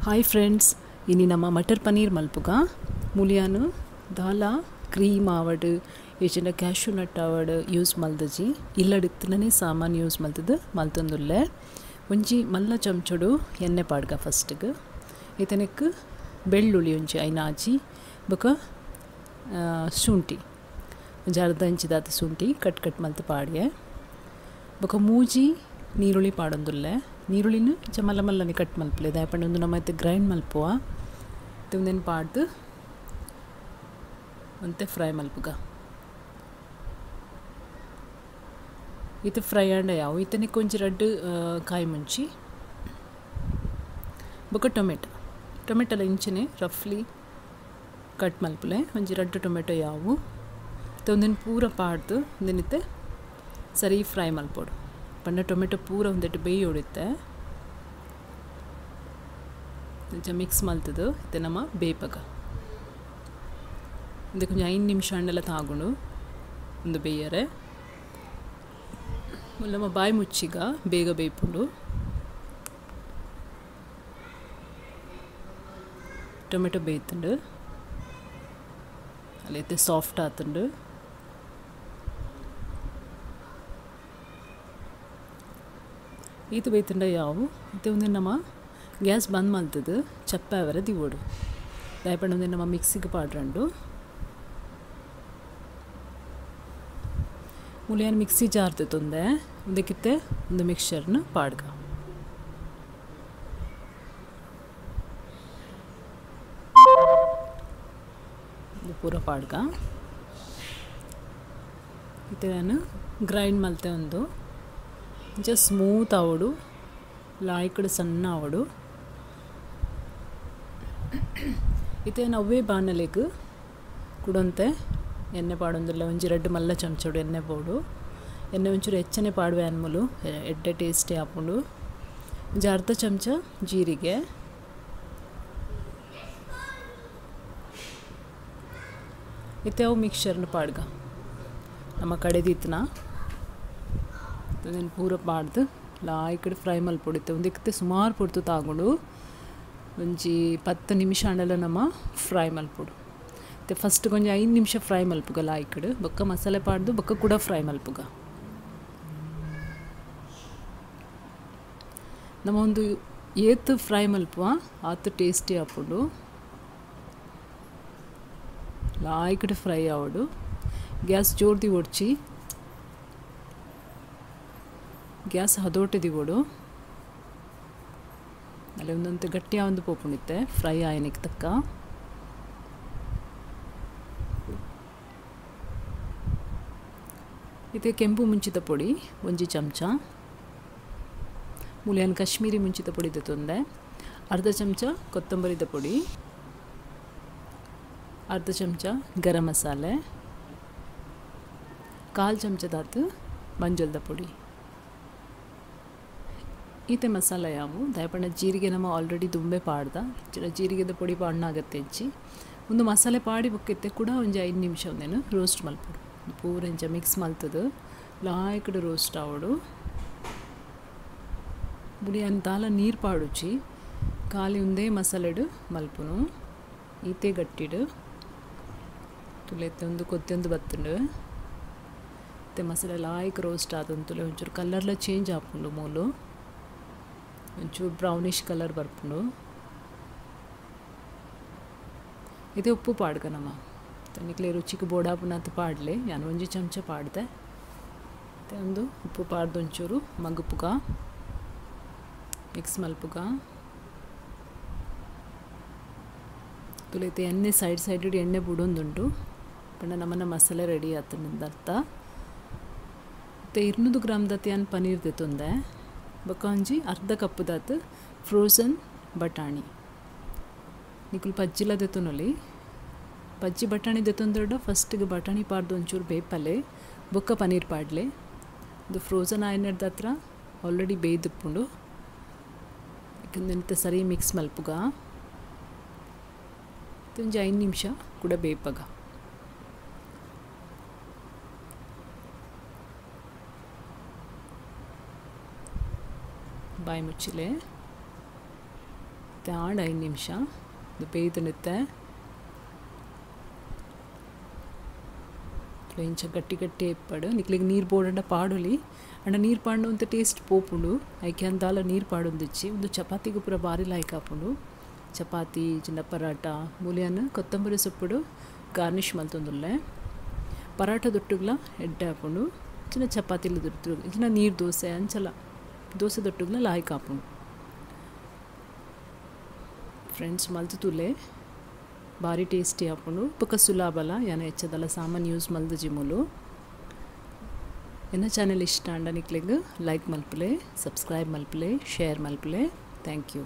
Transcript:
Hi friends, ಇನಿ ನಮ್ಮ ಮಟರ್ ಪನೀರ್ ಮಲ್ಪುಗ ಮುಲಿಯಾನು ದಾಲ ಕ್ರೀಮ್ ಆವಡ್ ಏಜೆಂಡ ಕ್ಯಾಶ್ಯೂ ನಟ್ ಆವಡ್ ಯೂಸ್ ಮಲ್ದಜಿ ಇಲ್ಲಡಿತ್ತನೇ ಸಾಮಾನು ಯೂಸ್ ಮಲ್ತದ ಮಲ್ತೊಂದುಲ್ಲೆ. ಒಂಜಿ ಮಲ್ಲ ಚಮಚಡು ಎಣ್ಣೆ ಪಾಡ್ಗ ಫಸ್ಟ್ಗೆ ಇತನಕ್ಕೆ ಬೆಳ್ಳುಳ್ಳಿ ಒಂಜಿ ಐನಾಜಿ ಬೊಕ ಶುಂಠಿ ಒಂಜಿ ಅರ್ಧ ಇಂಚಿದಾತ ಶುಂಠಿ ಕಟ್ ಕಟ್ ಮಲ್ತು ಪಾಡಿಯೆ ಬೊಕ ಮೂಜಿ ನೀರುಳ್ಳಿ ಪಾಡೊಂದುಲ್ಲೆ. ನೀರುಳ್ಳಿನ ಇಂಚ ಮಲ್ಲ ಮಲ್ಲನೆ ಕಟ್ ಮಲ್ಪುಲೆ ದಾಯೆ ಒಂದು ನಮ್ಮ ಇತ್ತೆ ಗ್ರೈಂಡ್ ಮಲ್ಪುವ ಉಂದೆನ್ ಪಾಡ್ದು ಒಂತೆ ಫ್ರೈ ಮಲ್ಪುಗ. ಇತ್ತೆ ಫ್ರೈ ಆಂಡ ಯಾವು ಇತ್ತನೆ ಒಂಜಿ ರಡ್ಡ್ ಕಾಯಿ ಮುಂಚಿ ಬೊಕ ಟೊಮೆಟೊ ಟೊಮೆಟೊಲ ಇಂಚನೆ ರಫ್ಲಿ ಕಟ್ ಮಲ್ಪುಲೆ ಒಂಜಿ ರಡ್ಡ್ ಟೊಮೆಟೊ ಯಾವು ಉಂದೆನ್ ಪೂರ ಪಾಡ್ದು ಉಂದೆನಿತ್ತೆ ಸರಿ ಫ್ರೈ ಮಲ್ಪೊಡು. ಪಂಡ ಟೊಮೆಟೊ ಪೂರ ಒಂದೆಟ್ ಬೇಯೋಡಿತ್ತೆ ಇಂಚ ಮಿಕ್ಸ್ ಮಲ್ತದು ಇತ್ತೆ ನಮ್ಮ ಬೇಪಗ ಉಂದೆಕ್ ಒಂಜಿ 5 ನಿಮಿಷ ಆಂಡಲ ತಾಗುಂಡು ಉಂದು ಬೇಯರೆ. ನಮ್ಮ ಬಾಯಿ ಮುಚ್ಚಿಗ ಬೇಗ ಬೇಯ್ಪುಂಡು. Tomato ಬೇಯ್ತುಂಡು ಅಲ್ಲೈತೆ soft ಆತುಂಡು. ಈತು ಬೇಯ್ತುಂಡ ಯಾವು ಇತ್ತೆ ಉಂದೆನ್ ನಮ್ಮ ಗ್ಯಾಸ್ ಬಂದ್ ಮಲ್ತದು ಚಪ್ಪೆ ಅವರ ದಿವೋಡು ದಾಯೆ ಪಂಡ ಉಂದೆನ್ ನಮ್ಮ ಮಿಕ್ಸಿಗೆ ಪಾಡ್ರಂಡು. ಮುಲಿಯಾನ್ ಮಿಕ್ಸಿ ಜಾರ್ ತೊಂದೆ ಉಂದಕ್ಕಿತ್ತೆ ಒಂದು ಮಿಕ್ಸರ್ನ ಪಾಡ್ಗ. ಪೂರ ಪಾಡ್ಗ ಇತ್ತೆ ನಾನು ಗ್ರೈಂಡ್ ಮಲ್ತೆ ಒಂದು ಇಂಚ ಸ್ಮೂತ್ ಆವಡು ಲಾಯ್ಕಡ್ ಸಣ್ಣ ಆವಡು. ಇತ್ತೆ ಅವೇ ಬಾಣಲೆಗ್ ಕುಡೊಂತೆ ಎಣ್ಣೆ ಪಾಡೊಂದುಲ್ಲ ಒಂಜಿ ರಡ್ಡ್ ಮಲ್ಲ ಚಮಚಡು ಎಣ್ಣೆ ಪೋಡು. ಎಣ್ಣೆ ಒಂಚೂರು ಹೆಚ್ಚನೆ ಪಾಡುವೆ ಅನ್ಮುಲು ಎಡ್ಡೆ ಟೇಸ್ಟಿ ಆಪುಂಡು. ಒಂಜಿ ಅರ್ಧ ಚಮಚ ಜೀರಿಗೆ ಇತ್ತೆ ಅವು ಮಿಕ್ಸರ್ನ ಪಾಡ್ಗ ನಮ್ಮ ಕಡೆದಿತ್ತನ ಉಂದೆನ್ ಪೂರ ಪಾಡ್ದು ಲಾಯ್ಕಡ್ ಫ್ರೈ ಮಲ್ಪೊಡು. ಇತ್ತೆ ಉಂದೆಕ್ಕಿತ್ತೆ ಸುಮಾರು ಪೊರ್ತು ತಾಗುಂಡು ಒಂಜಿ 10 ನಿಮಿಷ ಆಂಡಲ ನಮ್ಮ ಫ್ರೈ ಮಲ್ಪೊಡು. ಇತ್ತೆ ಫಸ್ಟ್ ಒಂಜಿ 5 ನಿಮಿಷ ಫ್ರೈ ಮಲ್ಪುಗ ಲಾಯ್ಕಡ್ ಬೊಕ್ಕ ಮಸಾಲೆ ಪಾಡ್ದು ಬೊಕ್ಕ ಕೂಡ ಫ್ರೈ ಮಲ್ಪುಗ. ನಮ್ಮ ಒಂದು ಏತ್ ಫ್ರೈ ಮಲ್ಪುವ ಆತ್ ಟೇಸ್ಟಿ ಆಪುಂಡು. ಲಾಯ್ಕಡ್ ಫ್ರೈ ಆವಡು. ಗ್ಯಾಸ್ ಜೋರ್ದಿ ಒಡ್ಚಿ ಗ್ಯಾಸ್ ಹದೋಟೆ ದಿವೋಡು ಅಲ್ಲಿ ಒಂದೊಂದು ಗಟ್ಟಿಯ ಒಂದು ಪೋಪುಂಡಿತ್ತೆ ಫ್ರೈ ಆಯನಿಗೆ ತಕ್ಕ. ಇತ್ತೆ ಕೆಂಪು ಮುಂಚಿತ ಪೊಡಿ ಒಂಜಿ ಚಮಚ ಮುಲಿಯಾನ್ ಕಾಶ್ಮೀರಿ ಮುಂಚಿತ ಪೊಡಿ ತೊಂದೆ ಅರ್ಧ ಚಮಚ ಕೊತ್ತಂಬರಿದ ಪೊಡಿ ಅರ್ಧ ಚಮಚ ಗರಂ ಮಸಾಲೆ ಕಾಲು ಚಮಚದಾತು ಮಂಜಲ್ದ ಪೊಡಿ. ಈತೆ ಮಸಾಲೆ ಯಾವು ದಾಯಪಂಡ ಜೀರಿಗೆ ನಮ್ಮ ಆಲ್ರೆಡಿ ದುಂಬೆ ಪಾಡ್ದ ಜೀರಿಗೆದ ಪೊಡಿ ಪಾಡನಾಗತ್ತೆ ಹೆಚ್ಚಿ ಒಂದು ಮಸಾಲೆ ಪಾಡಿ ಬೊಕ್ಕಿತ್ತೆ ಕೂಡ ಒಂಜಿ 5 ನಿಮಿಷ ಒಂದೇನು ರೋಸ್ಟ್ ಮಲ್ಪೊಡು. ಪೂರ ಇಂಚ ಮಿಕ್ಸ್ ಮಲ್ತದು ಲಾಯ್ಕಡ್ ರೋಸ್ಟ್ ಆವಡು. ಬುಡಿ ದಾಲ ನೀರು ಪಾಡುಚಿ ಖಾಲಿ ಒಂದೇ ಮಸಾಲೆಡು ಮಲ್ಪುನು ಈತೆ ಗಟ್ಟಿಡು ತುಲೆತ್ತೆ ಒಂದು ಕೊತ್ತೊಂದು ಬತ್ತುಂಡು. ಇತ್ತೆ ಮಸಾಲೆ ಲಾಯ್ಕ್ ರೋಸ್ಟ್ ಆದಂತುಲೆ ತುಲೆ ಒಂಚೂರು ಕಲರ್ಲ ಚೇಂಜ್ ಆಪುಂಡು ಮೂಲು ಒಂಚೂರು ಬ್ರೌನಿಶ್ ಕಲರ್ ಬರ್ಪುಂಡು. ಇದೇ ಉಪ್ಪು ಪಾಡ್ಗ ನಮ್ಮ ತನಿಕ್ಲೆ ರುಚಿಗೆ ಬೋಡಾಪುನಾತ್ ಪಾಡ್ಲೆ ನಾನು ಒಂಜಿ ಚಮಚ ಪಾಡ್ದೆ. ಮತ್ತೆ ಒಂದು ಉಪ್ಪು ಪಾಡ್ದು ಒಂಚೂರು ಮಗುಪುಗ ಮಿಕ್ಸ್ ಮಲ್ಪುಗ. ತುಲೈತೆ ಎಣ್ಣೆ ಸೈಡ್ ಸೈಡ್ ಎಣ್ಣೆ ಬುಡೊಂದುಂಟು ಪಂಡ ನಮ್ಮನ್ನ ಮಸಾಲೆ ರೆಡಿ ಆತನಿಂದ ಅರ್ಥ. ಮತ್ತು 200 ಗ್ರಾಮ್ ದತ್ತಿ ಯಾನ್ ಪನೀರ್ ದೆತ್ತೊಂದೆ ಬೊಕ್ಕ ಒಂಜಿ ಅರ್ಧ ಕಪ್ ದಾತ್ ಫ್ರೋಸನ್ ಬಟಾಣಿ ನಿಕುಲು ಪಜ್ಜಿಲ ದೆತ್ತೊನೊಲಿ ಪಜ್ಜಿ ಬಟಾಣಿ ದೆತ್ತೊಂದೊಡ್ಡ ಫಸ್ಟಿಗೆ ಬಟಾಣಿ ಪಾಡ್ದು ಒಂಚೂರು ಬೇಪಲೆ ಬೊಕ್ಕ ಪನೀರ್ ಪಾಡ್ಲೆ. ಇದು ಫ್ರೋಸನ್ ಆಯ್ನದ ಹತ್ರ ಆಲ್ರೆಡಿ ಬೇಯ್ದುಪ್ಪುಂಡು. ಯಾಕಂದ್ರೆ ಸರಿ ಮಿಕ್ಸ್ ಮಲ್ಪುಗ ಒಂಜಿ 5 ನಿಮಿಷ ಕೂಡ ಬೇಪಗ. ಬಾಯಿ ಮುಚ್ಚಿಲೆ. ಆಂಡ 5 ನಿಮಿಷ ಇದು ಬೇಯ್ದನಿತ್ತೆ. ಇಂಚ ಗಟ್ಟಿ ಗಟ್ಟಿ ಇಪ್ಪಡು ನಿಕ್ಲಿಗೆ ನೀರು ಬೋಡಂಡ ಪಾಡೊಲಿ ಅಂಡ ನೀರು ಪಾಂಡು ಅಂತ ಟೇಸ್ಟ್ ಪೋಪುಂಡು. ಐಕೆ ಅಂದಾಲ ನೀರು ಪಾಡೊಂದಿಚ್ಚಿ ಒಂದು ಚಪಾತಿಗೆ ಪೂರ ಬಾರಿ ಲಾಯ್ಕ್ ಆಪುಂಡು. ಚಪಾತಿ ಚಿನ್ನ ಪರಾಟ ಮೂಲಿಯಾನ ಕೊತ್ತಂಬರಿ ಸೊಪ್ಪುಡು ಗಾರ್ನಿಷ್ ಮಲ್ತೊಂದುಲ್ಲೆ. ಪರಾಟ ದೊಟ್ಟುಗ್ಲ ಎಡ್ಡೆ ಆಪುಂಡು. ಚಿನ್ನ ಚಪಾತಿಲು ದೊಟ್ಟು ಚಿನ್ನ ನೀರು ದೋಸೆ ಅಂಚಲ ದೋಸೆ ದೊಟ್ಟುಗ್ಲ ಲಾಯ್ಕ್ ಆಪುಂಡು. ಫ್ರೆಂಡ್ಸ್ ಮಲ್ತು ತುಲೆ ಬಾರಿ ಟೇಸ್ಟಿ ಆಪುಂಡು. ಬೊಕ ಸುಲಾಬಲ ಯಾನ ಹೆಚ್ಚದಲ್ಲ ಸಾಮಾನು ಯೂಸ್ ಮಲ್ದಜಿ ಮೂಲು. ಎನ್ನ ಚಾನೆಲ್ ಇಷ್ಟ ಅಂಡ ನಿಕ್ಲೆಗ್ ಲೈಕ್ ಮಲ್ಪುಲೆ, ಸಬ್ಸ್ಕ್ರೈಬ್ ಮಲ್ಪುಲೆ, ಶೇರ್ ಮಲ್ಪುಲೆ. Thank you.